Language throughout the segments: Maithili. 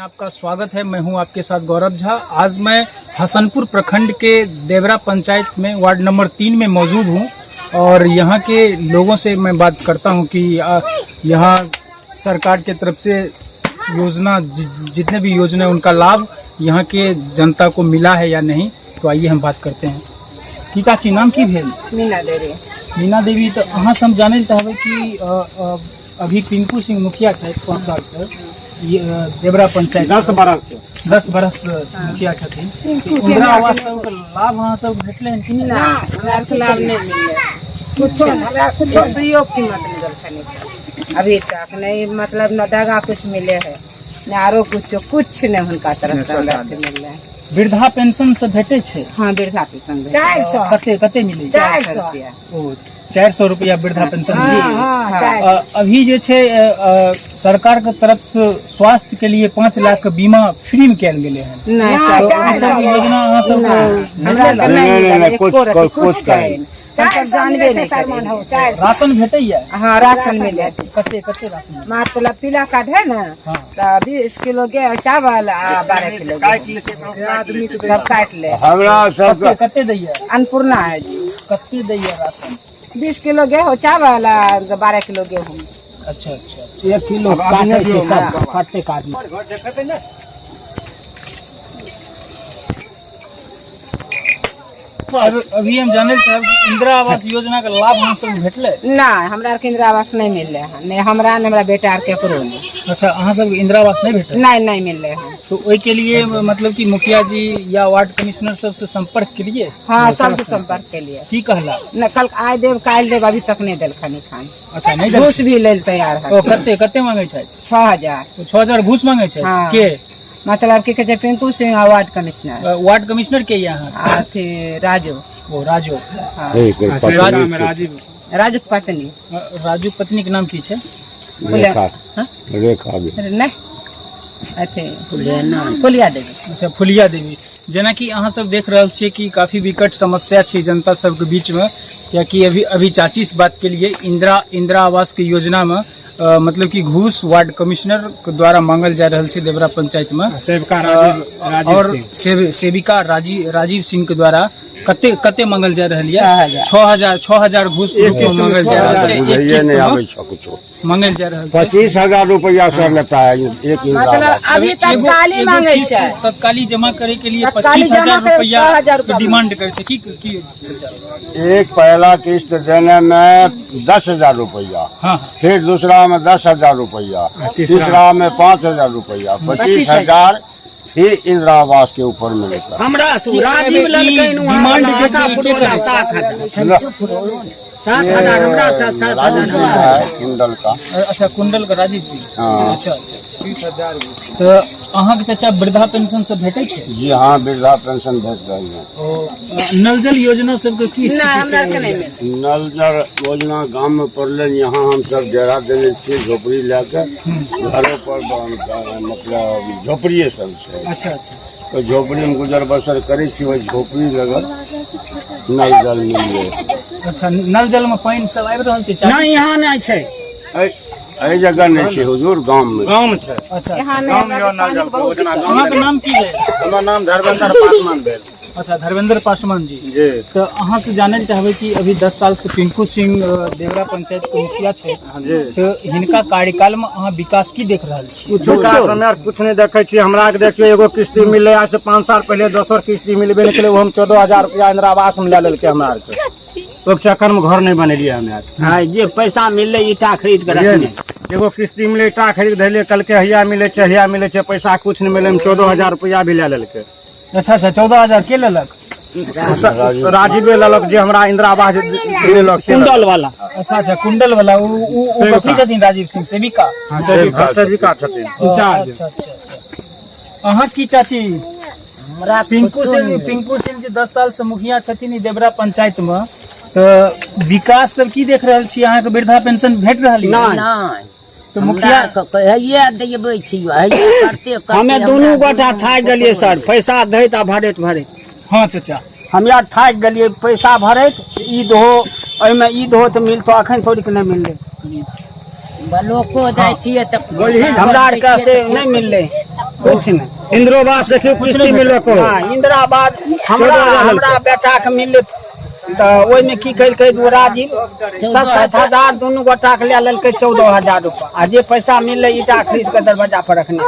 आपका स्वागत है। मैं हूं आपके साथ गौरव झा। आज मैं हसनपुर प्रखंड के देवरा पंचायत में वार्ड नंबर 3 में मौजूद हूं और यहां के लोगों से मैं बात करता हूं कि यहां सरकार के तरफ से योजना जितने भी योजना है उनका लाभ यहाँ के जनता को मिला है या नहीं। तो आइए हम बात करते हैं। की चाची, नाम की भेल? मीना देवी। मीना देवी, तो अहाँ से हम जानै लए चाहबै कि अभी पिंकू सिंह मुखिया छथि 5 साल से ये, देवरा पंचायत 10 बरस के। 10 बरस मुखिया छथिन। इंदिरा आवास सबके लाभ अहाँ सब भेटलै हन कि नहि? ना, हमरा आरके लाभ नहीं मिले कुछो, हमरा कुछो सुइयो के कीमत नहीं देलखिन अभी तक। नहीं मतलब न डगा कुछ मिले है न आरो कुछो, कुछ नहीं हुनका तरफ से हमरा आरके मिलले है। वृद्धा पेंशन सब भेटै छै? हाँ, वृद्धा पेंशन भेटै। 400। कते कते मिलै छै? 400। रुपया। ओ, 400 रुपया वृद्धा पेंशन मिलै छै। हाँ, 400। अभी जे छै सरकार के तरफ से स्वास्थ्य के लिए 5 लाख के बीमा फ्री में कयल गेलै हन। नहीं ना, सर, तो ई सब योजना अहाँ सब हमरा आरके नहीं, नहीं नहीं, मिलल नहीं, एको कुछ- रत्ती, कुछ कुछ नहीं। नहीं, हम सब जानबे नहीं सामान हो करेंगे। 400। राशन भेटैया? हाँ, राशन मिले। कते कते राशन मिलै? मतलब पीला कार्ड है ना, तो 20 किलो के चावल आ 12 किलो गेहूं सब काट ले। हमरा कते सबके कते दैया? अन्नपूर्णा है जी। कते दैया राशन? 20 किलो गेहूं चावल आ 12 किलो गेहूं। अच्छा अच्छा अच्छा। 1 किलो काटै छै सब प्रत्येक आदमी। अभी हम जानै चाहब कि इंदिरा आवास योजना के लाभ अहाँ सब भेटलै? नहीं, हमरा आरके इंदिरा आवास नहीं मिलले है, नहीं हमरा नहीं हमरा बेटा आर केकरो नहीं। अच्छा, अहाँ सब इंदिरा आवास नहीं भेटल? नहीं, नहीं मिलले है। तो ओहि के लिए मतलब कि मुखिया जी या वार्ड कमिश्नर सबसे संपर्क के लिए? हाँ, सबसे संपर्क के लिए। की कहला? न, कल आय देव काल्हि देव, अभी तक नहीं देलखन खान। अच्छा, नहीं देल? घूस भी लेल तैयार है। ओ, कते कते मांगे छै? 6000। तो 6000 घूस मांगे छै? हाँ। के? मतलब की कहै छै पिंकू सिंह आ वार्ड कमिश्नर। वार्ड कमिश्नर के यहाँ? अथी राजू। ओ, राजू। हाँ। राजीव। राजू के पत्नी। राजू पत्नी के नाम की छै? रेखा। हाँ? रेखा भी। नहीं, अथी फुलिया देवी। अच्छा, फुलिया देवी। जेनाकि अहाँ सब देख रहल छियै कि काफी विकट समस्या छै जनता सबके बीच में, कियाकि अभी अभी चाची से बात के लिए इंदिरा इंदिरा आवास के योजना में मतलब कि घूस वार्ड कमिश्नर के द्वारा मांगल जा रहल छै देवरा पंचायत में। सेविका राजीव, राजीव और सिंह। सेविका राजीव राजीव सिंह के द्वारा कते कते मांगल जा रहल ये? 6000। 6000, 6000 घूस के एक रूप में किस्त में मांगल जा रहल छै। एक बुझाइए किस्त नहीं में आबै छै कुछो। मांगल जा रहल छै। 25,000 रुपया सर लेता है एक इंदिरा मतलब आवास। अभी तत्काली एगो मांगे किस्त छै। तत्काली जमा करे के लिए तत्काली 25,000 जमा करे रुपया 6000 रुपया के डिमांड करे छै। की की चाचा? एक पहला किस्त देने में 10,000 रुपया, हाँ फिर दूसरा में 10,000 रुपया, तीसरा तीसरा में 5,000 रुपया, 25,000 फिर इंदिरा आवास के ऊपर मिलेगा। हमरा राजीव ई ललकैन डिमांड जे छै, ई के करे? 7000, 7000 हमरा से 7000। राजीव सिंह है कुंडल का। अच्छा, कुंडल के राजीव सिंह। हाँ। अच्छा अच्छा अच्छा। तऽ अहाँके चाचा वृद्धा पेंशन सब भेटै छै? जी हाँ, वृद्धा पेंशन भेट रही है। ओ, नल जल योजना सबके की नहीं, स्थिति हमरा छै? आरके नहीं मिलले। नल जल योजना गांव में पड़ले, यहाँ हम सब डेरा देने छियै झोपड़ी लए के, घरों पर मतलब झोपड़िए सब छै। अच्छा अच्छा। तो झोपड़ी में गुजर बसर करै छी, ओहि झोपड़ी लगल नल जल मिल गेल। अच्छा, नल जल में पानि सब आबि रहल छै चाची? नहि, यहाँ नहि छै। एहि एहि जगह नहि छै हुजूर, गाँव में। गाँव में छै। अच्छा अच्छा। यहाँ नहीं, हमरा आरके पानी के बहुत दिक्कत। अहाँके नाम की भेल? हमर नाम धर्मेंद्र पासवान भेल। अच्छा, धर्मेंद्र पासवान जी। जी। तऽ अहाँ से जानै लए चाहबै कि अभी 10 साल से पिंकू सिंह देवरा पंचायत के मुखिया छै, जी। तऽ हिनका कार्यकाल में अहाँ विकास की देख रहल छी? कुछ विकास हमे आर कुछ नहीं देखे छियै। हमरा के देखियौ, एगो किस्ती मिलले आज से 5 साल पहले, दोसर किस्ती मिलबे नहीं केलै। हम 14,000 रुपया इंदिरा आवास में लए लेलकै। हमरा आर के ओहि चक्कर में घर नहीं बनेलियै हमे आर। हाँ, जे पैसा मिललै ईटा खरीद के बुझलियै रखने। ने? एगो किस्ती मिले, ईटा खरीद धैलियै, कहलकै हैया मिलै छै, हैया मिलै छै, पैसा कुछ नहीं मिले, 14,000 रुपया भी लए लेलकै। अच्छा अच्छा, 14,000 के लेलक? राजीवे लेलक, जे हमरा इंदिरा आवास देलक से। कुंडल वाला। अच्छा अच्छा, कुंडल वाला। उ उ उ कथी छथिन राजीव सिंह? सेविका? सेविका, सेविका छथिन इंचार्ज। अच्छा अच्छा अच्छा। अहाँ की चाची, पिंकू सिंह, पिंकू सिंह जे 10 साल से मुखिया छथिन ई देवरा पंचायत में, तऽ विकास सब की देख रहल छी? अहाँके वृद्धा पेंशन भेट रहल यऽ? नहि। तऽ मुखिया हैया देबै छी, हैया करते करते। हमे दुनू गोटा थाकि गेलियै सर, पैसा दैत आ भरैत भरैत। हाँ चाचा। हम यार थाकि गेलियै पैसा भरैत। ई दहो एहिमे, ई दहो तऽ मिलतो, अखन थोड़ीक नहि मिललै। ब्लॉको जाइ छियै तऽ हमरा आरके से नहि मिललै। कुछ नहि। इंदिरोवास देखियौ किस्ती मिलल को। हँ, इंदिरा आवास हमरा हमरा बेटाके मिललै तऽ ओहिमे की केलकै दू राजीव 7-7 हजार दुनू गोटाके लए लेलकै 14,000 रुपआ आ जे पैसा मिललै ईटा खरीद के दरवाजा पर रखने।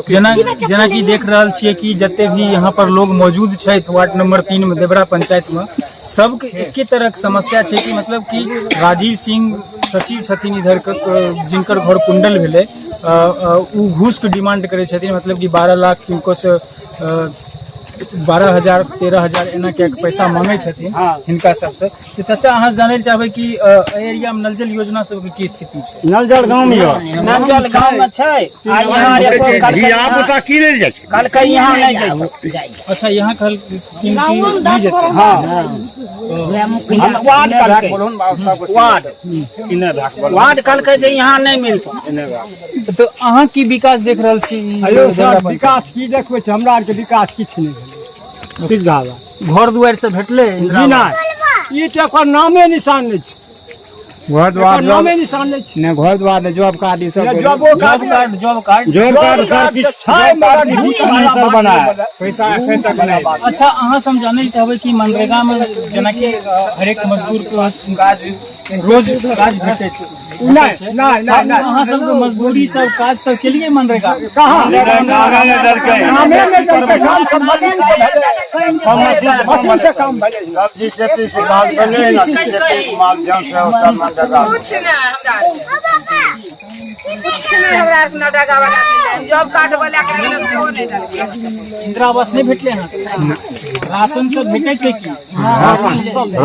जेना जेना कि देख रहल छियै कि जते भी यहाँ पर लोग मौजूद छथि वार्ड नंबर 3 में, देवरा पंचायत में, सबके एके तरह के समस्या छै कि मतलब कि राजीव सिंह सचिव छथिन इधर के, जिनकर घर कुंडल भेलै, उ घूस के डिमांड करै छथिन। मतलब कि 12 लाख किनको से 12,000, 13,000 एना कए के पैसा मांगै छथिन हिनका सबसे। तऽ चाचा, अहाँ जानै लए चाहबै कि एहि एरिया में नल जल योजना सबके की स्थिति छै? नल जल गाँव में यऽ। नल जल गाँव में छै आ यहाँ एको कहलकै। धिया पुता की लेल जाइ छै? कहलकै यहाँ नहि जैतौ। अच्छा, यहाँ कहल कि नहि जेतै? हँ, हम वार्ड कहलकै, वार्ड वार्ड कहलकै जे यहाँ नहि मिलतौ। तऽ अहाँ की विकास देख रहल छी ई अयो सर, देवरा पंचायत? विकास की देखबै छै? हमरा आरके विकास किछु नहि भेलै सीधा बात। घर दुआरि से भेटलै? जी नहि, ई तऽ एकर नामे निशान नहि छै। घर एकर द्वार नामे निशान नहि छै। ने घर द्वार ने जॉब कार्ड ई सब। ने जॉबो job card. Card, job card. Job card sir तऽ छै मगर झूठ वाला सर बात बनाए नहि बोले। पैसा एखन तक नहि। अच्छा, अहाँ सब जानै लए चाहबै कि मनरेगा में जेनाकि हरेक मजदूर के काज रोज काज भेटैत नहि नहि नहि नहि। अहाँ सबके मजदूरी सब काज सब केलिए मनरेगा? कहाँ? नामे नहि देलकै। नामे नहि देलकै। काम सब मशीन से भेलै, मशीन से काम भेलै। सब्जी खेती से काम भेलै ने, खेती के माध्यम से ओकर मनरेगा। कुछ नहि हमरा आरके, कुछ नहि हमरा आरके। नडगा वाला मिललै, जॉब कार्ड वाला के मिललै, सेहो नहि देलकै। इंदिरा आवास नहि भेटलै अहाँके? राशन सब भेटै छै की?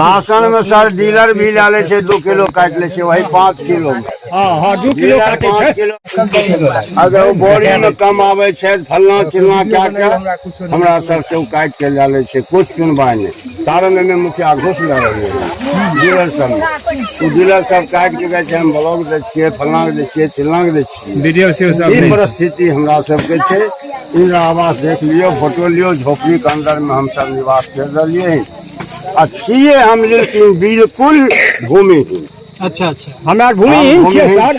राशन में सर डीलर भी लए लै छै, 2 किलो काटि लै छै वही 5 किलो में। हँ हँ, 2 किलो डीलर काटै पाँच छै। किलो अगर ओ बोरी में कम आबै छै, फल्लाँ चिल्लाँ कए के हमरा सबसे ओ काटि के लए लै छै। कुछ सुनवाइ नहि, कारण एहिमे मुखिया घूस लए रहलै हन डीलर सब। ओ डीलर सब काटि के कहै छै हम ब्लॉक दै छियै, फल्लाँ के दै छियै, चिल्लाँ के दै छियै। वीडियो से सब ई परिस्थिति हमरा सबके छै। इंदिरा आवास देख लियौ, फोटो लियौ। झोपड़ी के अंदर में हम सब निवास कर रहलियै हन आ छियै हम लेकिन बिल्कुल भूमिहीन। अच्छा अच्छा हमरा आर भूमिहीन छियै सर।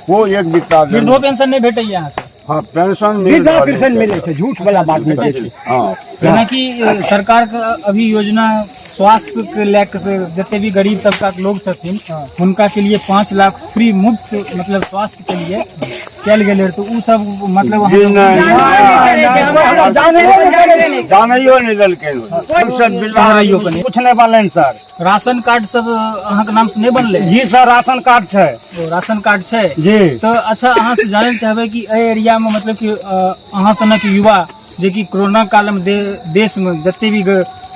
वो एक बित्ता जमीन। वृद्धो पेंशन नहि भेटैया अहाँके? हाँ, पेंशन मिल वृद्धा रहल पेंशन छै। मिलै छै, झूठ वाला बात नहि छै। जेनाकि सरकार के अभी योजना स्वास्थ्य के लए के से जते भी गरीब तबका के लोग छथिन, हुनका के लिए 5 लाख फ्री, मुफ्त, मतलब स्वास्थ्य के लिए कयल गेलै, तऽ उ सब मतलब जी अहाँ नहि, जानैयो नहि देलकै हमसब बिल्ला। कराइयो कनि। कुछ नहि बनलै सर। राशन कार्ड सब अहाँके नाम से नहि बनलै? जी सर, राशन कार्ड छै। ओ, राशन कार्ड छै? जी। तऽ अच्छा, अहाँ से जानै लए चाहबै कि एहि एरिया में मतलब कि अहाँ सनक युवा जे कि कोरोना काल में देश में जते भी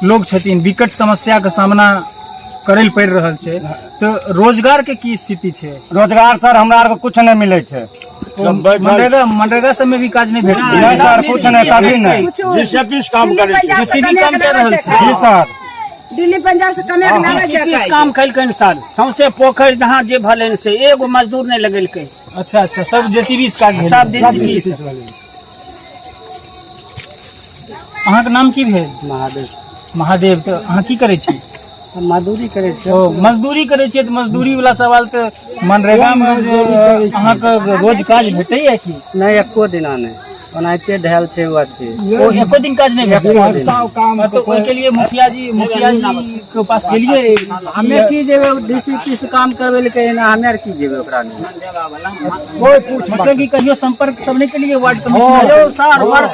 लोग छथिन, विकट समस्या के सामना करै लए पड़ि रहल छै, तऽ रोजगार के की स्थिति छै? रोजगार सर, हमरा आरके कुछ नहि मिलै छै। सब बैठल। मनरेगा मनरेगा सब में भी काज नहि भेटै छै? नहि सर, कुछ नहि, कभी नहि। जेसीबी से काम करै छै। जेसीबी काम कए रहल छै? जी सर। दिल्ली पंजाब से कमे के लाबै छै। किस काम केलकनि सर? सौंसे पोखरि जहाँ जे भेलनि से एगो मजदूर नहि लगेलकै। अच्छा अच्छा, सब जेसीबी से काज भेलै? सब जेसीबी से। अहाँके नाम की भेल? महादेव। महादेव, तऽ अहाँ की करै छी? मजदूरी करै छी। ओ, मजदूरी करै छियै। तऽ मजदूरी वाला सवाल, तऽ मनरेगा मे जे अहाँके रोज काज भेटैया की? नहि, एको दिना नहि, ओनाहिते ढायल छै ओ अथी। ओ, एको दिन काज नहि भेटल? काम। हाँ, तो ओहिके लिए मुखिया जी मुखिया जी के पास गेलियै? हमे की जेबै? डीसीपी से काम करबै लए कहे ना, हमे आर की जेबै ओकरा ने? कोई पूछ मतलब कि कहियो संपर्क सब नहि केलियै वार्ड कमिश्नर यौ से? सर, बड़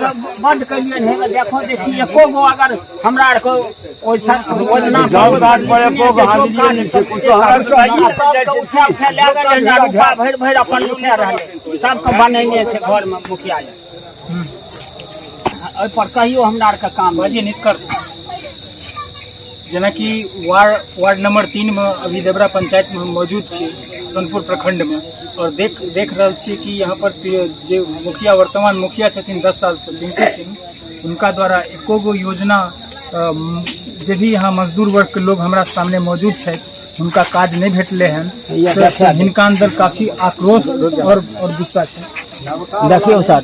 बड्ड केलियै ने। देखो देखी एको गो अगर हमरा आरके ओहि योजना जॉब कार्ड पर एको गो हाजिरी नहि छै, कुछो हमरा सबके उठा उठा लए गेलै ने, रुपा भरि भरि अपन उठा रहलै, सबके बनेने छै घरमे मुखिया जी। एहि पर कहियो हमरा आरके काम नहि। बाजिए निष्कर्ष। जेनाकि वार्ड वार्ड नंबर 3 में अभी देवरा पंचायत में हम मौजूद छी, हसनपुर प्रखंड में, और देख देख रहल छी कि यहाँ पर जे मुखिया, वर्तमान मुखिया छथिन 10 साल से पिंकू सिंह, उनका द्वारा एको गो योजना जे भी यहाँ मजदूर वर्ग के लोग हमरा सामने मौजूद छथि, हुनका काज नहि भेटलै हन, तऽ हिनका अंदर काफी आक्रोश और गुस्सा छै। देखियौ सर।